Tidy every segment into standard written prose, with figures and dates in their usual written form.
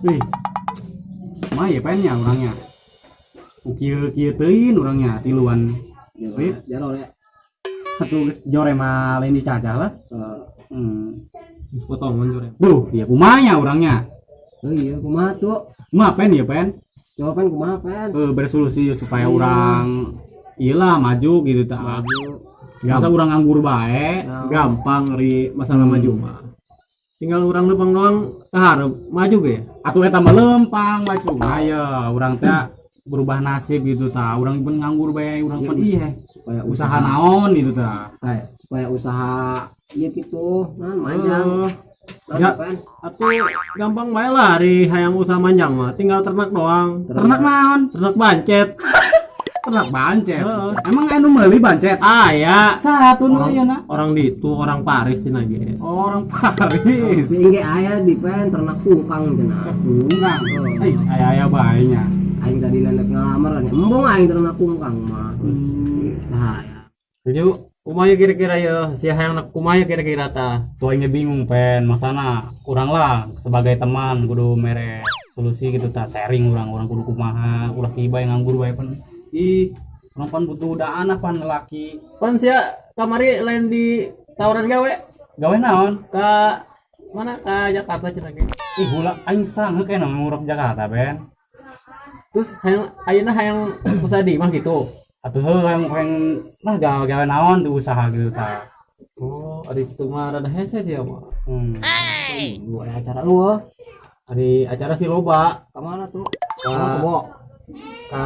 Wih. Mah ya pennya urangnya. Kieu kieu teuing urangnya tiluan. Rip. Jaro ya. Atuh geus jore mah lain dicacah lah. Eh, Geus potongan jore. Duh, ya kumaha urangnya. Oh iya, kumaha tuh? Kumaha pen ya pen? Coba pen, kumaha pen? Eh, beresolusi supaya Iya. urang iyalah maju gitu tah. Maju. Masa urang nganggur bae. Nah, Gampang ri masalah maju mah. Tinggal urang lempang doang kaharep maju ge. Atuh eta mah lempang maju mah ya urang teh berubah nasib gitu tah. Urang pun nganggur bae, urang Iya, pun iya. supaya Usaha naon gitu tah. Eh, supaya usaha iya gitu, nah manjang. Eh, Nah, ya. pen. Atuh gampang bae lah ri hayang usaha manjang mah, tinggal ternak doang. Ternak naon? Ternak bancet. Ternak bancet. Heeh. Emang anu meuli bancet? Ah ya. Satu nu Orang, ieu na. orang di itu orang Paris cenah ge. Orang Paris. Ini ge aya di pen ternak kungkang cenah. Kungkang. Oh. Eh, aya-aya bae nya. Aing tadi nenek ngalamar kan ya. Embung aing ternak kungkang mah. Nah, ya. Jadi kumaha kira-kira ya si hayang nak kumaha kira-kira tah? Tuh aingnya bingung pen, masana kurang lah sebagai teman kudu mere solusi gitu tah, sharing urang urang kudu kumaha ulah tiba yang nganggur bae pen. Ih, urang pan butuh dana pan lelaki. Pan sia kamari lain di tawaran gawe Gawe naon? Ke mana, ke Jakarta cenah ge. Ih, hula aing sange kayaknya ngurap Jakarta pen. Terus hayang ayeuna hayang usaha di mah gitu. Atuh heuh hayang hayang lah gawe gawe naon tuh usaha gitu tah. Oh, ari itu mah rada hese sih ya mah. Dua aya acara eueuh. Ari acara sih loba. Ka mana tuh? Ka, Ka kebo. Ka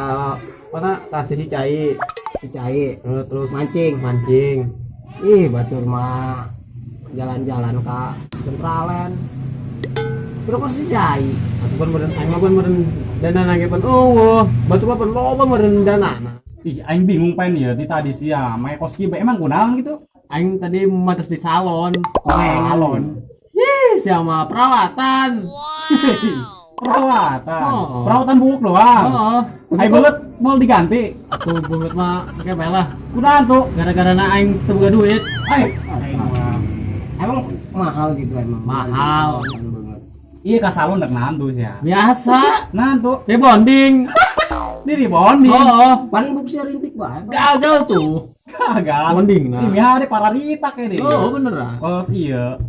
mana, ka si Cai. Si Cai. Terus, terus Mancing. Mancing. Ih, batur mah jalan-jalan ka Sentraland. Terus kok si Cai. Atuh kan meureun aing mah pan meureun dana ge pan eueuh. Batur mah pan loba meureun dana. Ih, aing bingung pen ya ti tadi sia, make kos kieu bae emang kunaon gitu? Aing tadi matos di salon. Korengan. Salon. Ih, sama perawatan. Perawatan. Oh. Perawatan buuk doang. Oh, Aing beungeut mau diganti. Atuh beungeut mah kayak lah. Kunaon tuh? Gara-gara na aing teu boga duit. Ai, aing mah. Emang mahal gitu emang? Mahal. Banget. Iya, ka salon rek naon tuh sia? Biasa. Naon tuh? Rebonding. Di rebonding. Oh, Pan buk sia rintik bae. Gagal tuh. Gagal. Bonding nah. Ini hari pararitak ini. Oh, beneran. Oh, iya.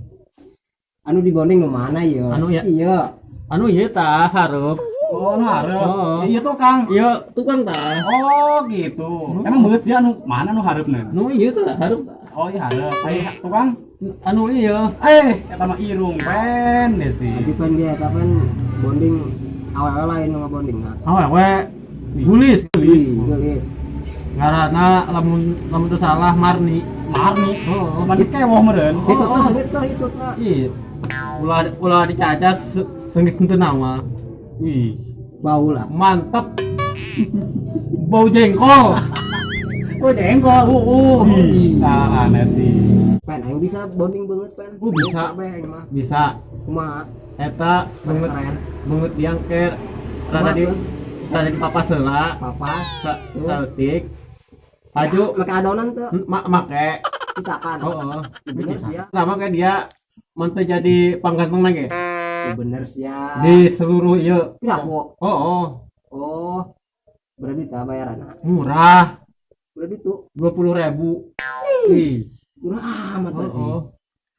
Anu dibonding nu mana ya? Anu ya. Iya. Anu ieu tah hareup. Oh, nu hareup. Oh. Iya tukang. Ieu tukang tah. Oh, gitu. Emang beungeut sia anu mana nu hareupna? Anu ieu tah hareup tah. Oh, iya hareup. Ai tukang. Anu ieu. Eh, eta mah irung pen deh sih. Tapi pan dia eta pan bonding awewe lain nu ngabonding nah. Awewe. Gulis, gulis. Ih, geulis. Ngaranna lamun lamun teu salah Marni. Marni. Oh. Marni kewoh meureun. Itu tuh seungit tuh itu tuh. Iya. Ulah ulah dicacas seungit henteu nama. Wih. Bau lah. Mantap. Bau jengkol. Oh, jengkol. Bisa aneh sih. Pen aing bisa bonding banget pen. Oh, bisa. Bae aing mah. Bisa. Kumaha? Eta beungeut Keren. Beungeut diangker rada di papas heula. Papas. Sa saeutik. Aju Make adonan tuh. Make. Citakan. Oh. Bener sih ya. Lama kayak dia mantep jadi pangganteng lagi Bener sih ya. Di seluruh ieu. Piraku. Oh. Oh. Berapa duit bayaran? Murah. Berapa duit tuh? 20.000. Ih. Murah amat Oh, sih. oh.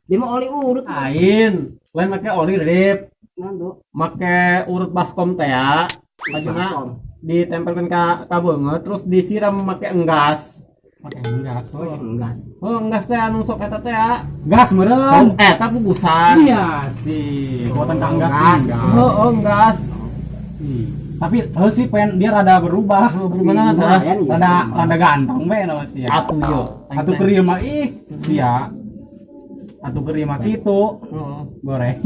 Dia mah oli urut. Lain, lain make oli rip, Nah tuh. Make urut baskom teh ya. Lajengna Baskom. Ditempelkeun ka beungeut terus disiram make enggas. Pakai gas. Oh, enggak. Oh, enggas teh anu sok eta teh ya. Gas meureun. Oh, eta bubusan. Iya sih. Kuatan kang gas. Gas. Gas. Oh, enggas. Ih. Tapi heuh sih pen dia rada berubah. Oh, berubah naon tah? Lumayan, iya. Rada rada ganteng we nama sia. Atuh yo. Atuh keur ieu mah ih sia. Atuh keur ieu mah kitu. Heeh. Goreng.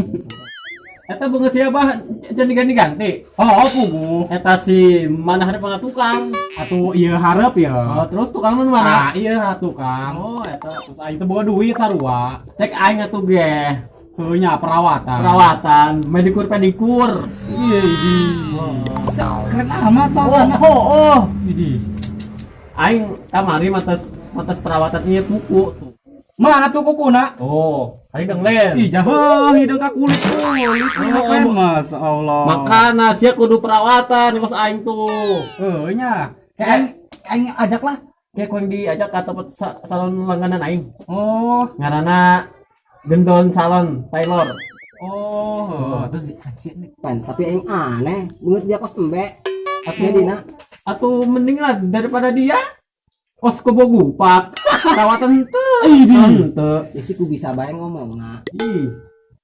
Eta beungeut siapa can diganti-ganti. Oh, puguh. Eta si mana hareup mana tukang. Atuh ieu hareup ya. Oh, terus tukang nu mana? Ah, iya tukang. Oh, eta. Terus aing teh boga duit sarua. Cek aing atuh ge. Heuh nya perawatan. Perawatan, medikur pedikur. Iya, idi. Oh. Keren amat tau Oh, sana. oh. Idi. Aing kamari matas matas perawatan ieu kuku tuh. Mana tuh kukuna? Oh, hideung lain. Ih, jauh hideung ka kulit kulit. Oh, Mas Allah. Makana sia kudu perawatan kos aing tuh. Eh, nya. Kayak aing, aing ajak lah. Kayak ku aing diajak ke tempat salon langganan aing. Oh, Ngaranna Gendon Salon Taylor. oh, terus si Pan, tapi aing aneh, beungeut dia kos embe. Artinya dina Atau mending lah daripada dia kos kebo gupak. Perawatan teu. Henteu. Ya sih ku bisa bae ngomong nah. Ih.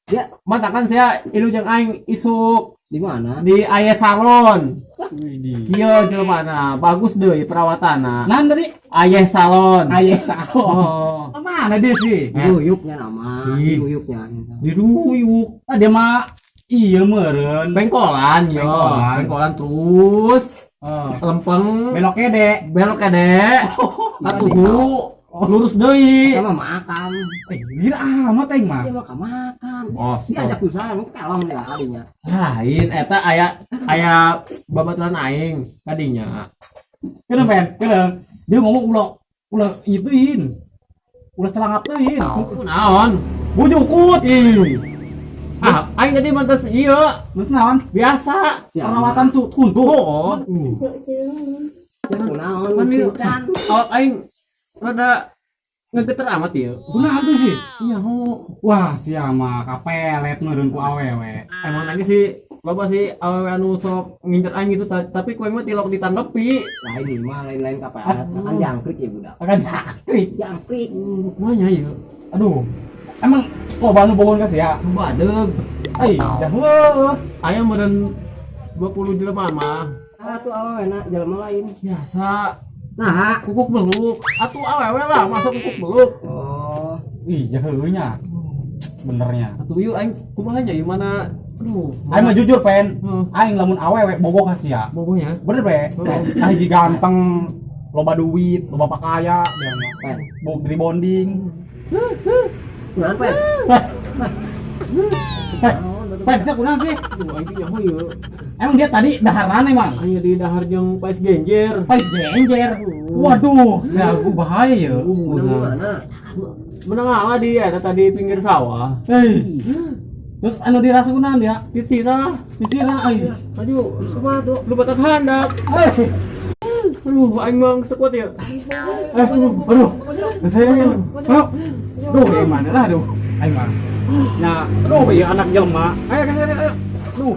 Dia Mata kan saya ilu jeung aing isuk di mana? di Aya Salon. Widih. Kieu jelema bagus deui perawatanna. Nah, dari Ayah Salon. Ayah salon. Oh. Mana dia sih? Diruyuknya nama, Ih. diruyuknya. Diruyuk. Ah, dia mah iya meureun. Bengkolan yo. Bengkolan. Bengkolan terus Oh. lempeng Belok dek. Belok kede. Atuhu lurus deui. Sama makam. Eh, gila amat aing mah. Dia mah ka makam. Oh, Dia ajak usaha, mau kelong dia kalinya. Lain eta aya aya babaturan aing kadinya. Kenapa, Pen? Kenapa? Dia ngomong ulah ulah ituin. Ulah celangap teuin. Naon? Bujukut. Ih. Ah, aing tadi mantas ieu Terus naon? Biasa. Siapa? Perawatan su huntu. Oh. Siapa naon Kan si ieu- Chan. Awak aing rada ngegeter amat ya. Kunaon tuh sih? Iya, ho. Wah, sia mah kapelet meureun ku awewe. Emang lagi sih bapak sih awewe anu sok ngincer aing gitu tapi ku aing mah tilok ditanggepi. Lain ini mah lain-lain kapelet. Kan jangkrik ya budak. Akan jangkrik. Jangkrik. Kumanya ieu? Aduh. Emang loba nu bogohan ka sia? Badeg. Eh, dah heueuh. Aya meureun 20 jelema mah. Ah tuh awewe na jelema lain. Biasa Saha? Kukuk meluk. Atuh awewe lah masa kukuk meluk. Oh, Ih, jaheunya. Benernya. Atuh ieu aing kumaha nya ieu mana? Aduh. Aing mah jujur, Pen. Heeh. Aing lamun awewe bogoh ka sia. Bogohnya. Bener, Pe. Heeh. Ah, hiji ganteng, loba duit, loba pakaya, dia mah. Pen. Bog rebonding. Kunaon, Pen? Eh, Pen, sia kunaon sih? Aduh, aing teh nyaho ieu. Emang dia tadi daharan emang? Aing di dahar jeung pais genjer. Pais genjer. Waduh, sia aku bahaya ya. Menang di mana? Menang ngalah dia ada tadi pinggir sawah. Hei. Terus anu dirasa kunaon dia? Disirah. Disirah euy. Maju. Terus kumaha tuh? Lu batak handap. Eh, Aduh, aing mah sekuat ya. eh, aduh. Saya ayo. Duh, dari mana lah aduh. Aing mah. Nah, aduh, ya anak jelema. Ayo, ayo, ayo, ayo. Duh.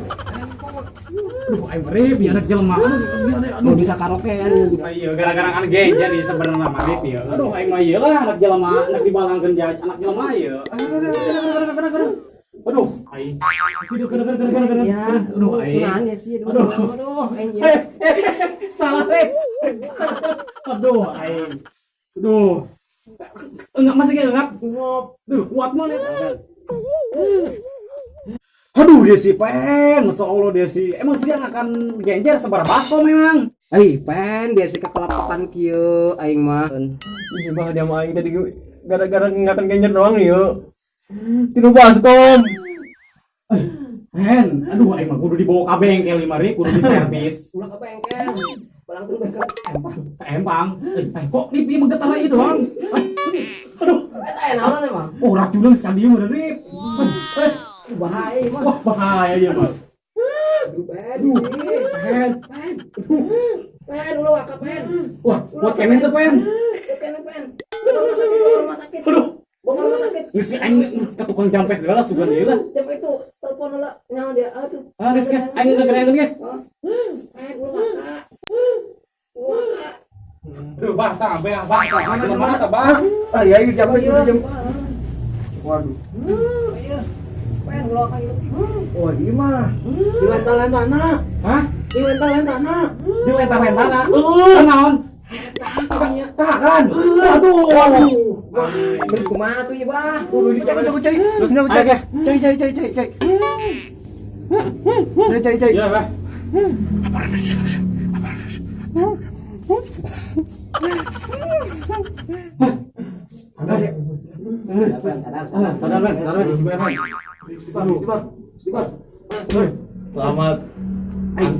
Duh, aing merip ya anak jelema. Aduh, aduh, aduh. Aduh bisa karaokean. Ah, iya, gara-gara kan genjer nih sebenarnya mah Rip ya. Aduh, aing mah ieu lah anak jelema, anak dibalangkeun anak jelema ieu. Aduh, aduh, aduh, aduh, aduh, aduh. Aduh, aing. Sini, kena, kena, kena, kena, kena. Ya. Aduh, aing. Kunaon ya sih? Aduh, Aduh. aduh, aing ya. Eh, eh, salah, Rip. Aduh, aing. Aduh. Enggak masih kayak enggak. Duh, kuat mah nih. Aduh, dia si Pen, Masya Allah dia si. Emang sih yang akan genjer sebar baskom memang. Eh, Pen, dia sih kekelapakan kieu aing mah. Iya bah dia mah aing tadi gara-gara ngingatan genjer doang ieu. Tilu baskom. Pen, aduh aing mah kudu dibawa ka bengkel lima Rip, kudu diservis. Ulah ke bengkel. Balangkeun bengkel empang. Ke empang. Eh, eh, kok di pieu menggetar ieu doang? Eh, aduh, Eta aya naon emang? Oh, racunan sekali ieu meureun, Rip. Eh, eh, Bahaya mah. Wah, bahaya ieu mah. Aduh, Pen. Aduh, Pen. Pen. Pen, ulah waka, Pen. Wah, buat keneh tuh, Pen. Buat keneh, Pen. Bawa rumah sakit, bawa rumah sakit. Aduh, Bawa ke rumah sakit. Geus aing geus ke tukang jampet heula sugan ieu lah. Siapa itu? Telepon lah. Nyawa dia. Ah tuh. Ah, geus ge, aing geus geus ge. Oh. Pen, ulah waka. Ulah waka. Aduh, bah, tah, bah, bah, tah. Mana mana tah, bah? Ah, iya, iya, jam itu jam. Waduh. Iya. Pen, ulah waka ieu. Oh, iya mah. Di lentah-lentana. Hah? Di lentah-lentana. Di lentah-lentana. Heeh, naon? Tah kan. Aduh. Waduh. Terus kumaha tuh ieu, Bah? Waduh, cek cek cek. Terus cek cek. Cek cek cek cek cek. Cek cek cek. Ya, bah. Sadar ya? Sadar, sadar. Sadar, Ben, sadar, Ben, isi Ben. Istighfar, istighfar, istighfar. Selamat.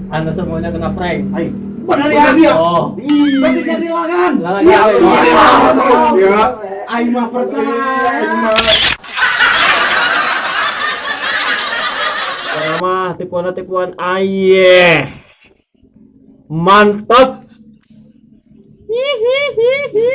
Anda semuanya kena prank. Ayo. Bener ya? Oh. Berarti jadi lagan. Lagan. Siap. Siap. Siap. Ya. Aing mah percaya. Aing mah. Karena mah tipuan-tipuan aye. Mantap. Hihihihi.